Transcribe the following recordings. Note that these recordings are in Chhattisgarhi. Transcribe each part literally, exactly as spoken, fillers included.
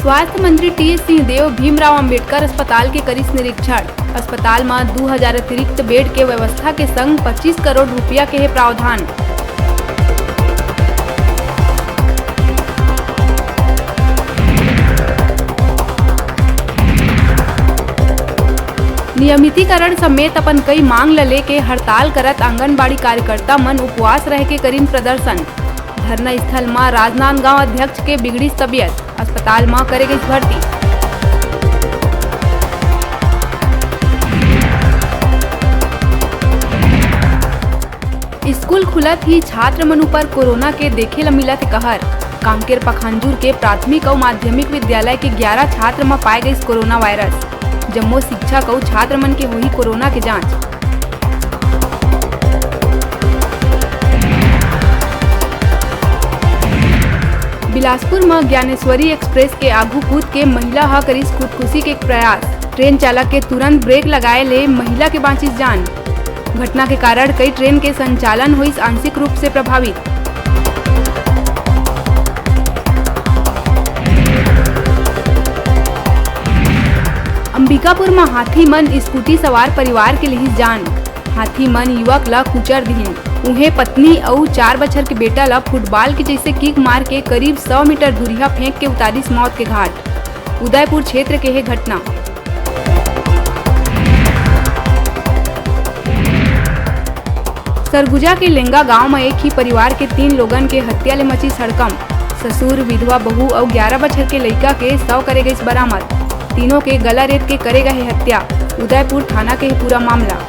स्वास्थ्य मंत्री टीएस सिंहदेव भीमराव अंबेडकर अस्पताल के करिस निरीक्षण। अस्पताल म दू हजार अतिरिक्त बेड के व्यवस्था के संग पच्चीस करोड़ रुपया के हे प्रावधान। नियमितीकरण समेत अपन कई मांग ल लेके हड़ताल करत आंगनबाड़ी कार्यकर्ता मन उपवास रह के करिन प्रदर्शन। धरना स्थल म राजनांदगांव अध्यक्ष के बिगड़िस तबियत, अस्पताल म करे गइस भर्ती। स्कूल खुलत ही छात्र मन ऊपर कोरोना के देखे ल मिलत हे कहर। कांकेर पखांजूर के प्राथमिक अउ माध्यमिक विद्यालय के ग्यारह छात्र म पाए गइस कोरोना वायरस। जम्मो शिक्षक अउ छात्र मन के होही कोरोना के जांच। बिलासपुर म ज्ञानेश्वरी एक्सप्रेस के आगू कूद के महिला ह करिस खुदकुशी के प्रयास। ट्रेन चालक के तुरंत ब्रेक लगाए ले महिला के बांचिस जान। घटना के कारण कई ट्रेन के संचालन होइस आंशिक रूप से प्रभावित। अंबिकापुर म हाथी मन स्कूटी सवार परिवार के लिहिस जान। हाथी मन युवक ल कुचर दिहिन। उहें, पत्नी अउ चार बछर के बेटा ल फुटबॉल के जइसे किक मार के करीब सौ मीटर दूरिहा फेंक के उतारिस मौत के घाट। उदयपुर क्षेत्र के हे घटना। सरगुजा के लेंगा गांव म एक ही परिवार के तीन लोगन के हत्या ले मचिस हड़कंप। ससुर, विधवा बहू अउ ग्यारह बछर के लइका के शव करे गइस बरामद। तीनों के गला रेत के करे गए हत्या। उदयपुर थाना के पूरा मामला।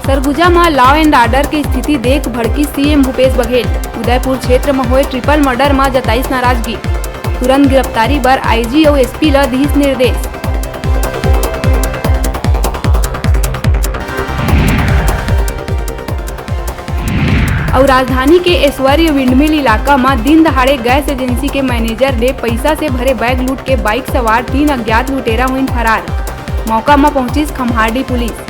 सरगुजा म law and order के स्थिति देख भड़किस सीएम भूपेश बघेल। उदयपुर क्षेत्र म होए ट्रिपल मर्डर म जताइस नाराजगी। तुरंत गिरफ्तारी बर आईजी अउ एसपी ल दिहिस निर्देश। अउ राजधानी के ऐश्वर्य विंडमिल इलाका म दिन दहाड़े गैस एजेंसी के मैनेजर ले पइसा से भरे बैग लूट के बाइक सवार तीन अज्ञात लुटेरा होइन फरार। मौका म पहुंचिस खम्हारडीह पुलिस।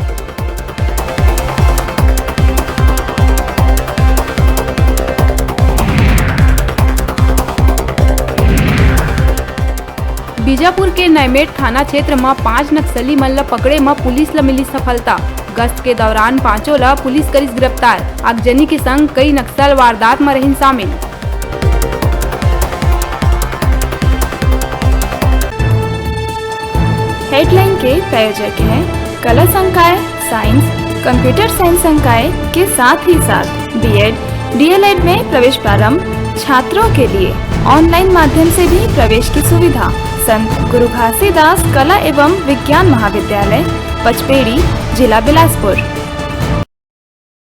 बीजापुर के नैमेट थाना क्षेत्र म पांच नक्सली मन ल पकड़े म पुलिस ल मिली सफलता। गश्त के दौरान पांचों ल पुलिस करिस गिरफ्तार। आगजनी के संग कई नक्सल वारदात म रहिन शामिल। हेडलाइन के प्रायोजक हैं कला संकाय, साइंस, कंप्यूटर साइंस संकाय के साथ ही साथ बीएड, डीएलएड में प्रवेश प्रारंभ। छात्रों के लिए ऑनलाइन माध्यम से भी प्रवेश की सुविधा। संत गुरु घासीदास कला एवं विज्ञान महाविद्यालय, पचपेड़ी, जिला बिलासपुर।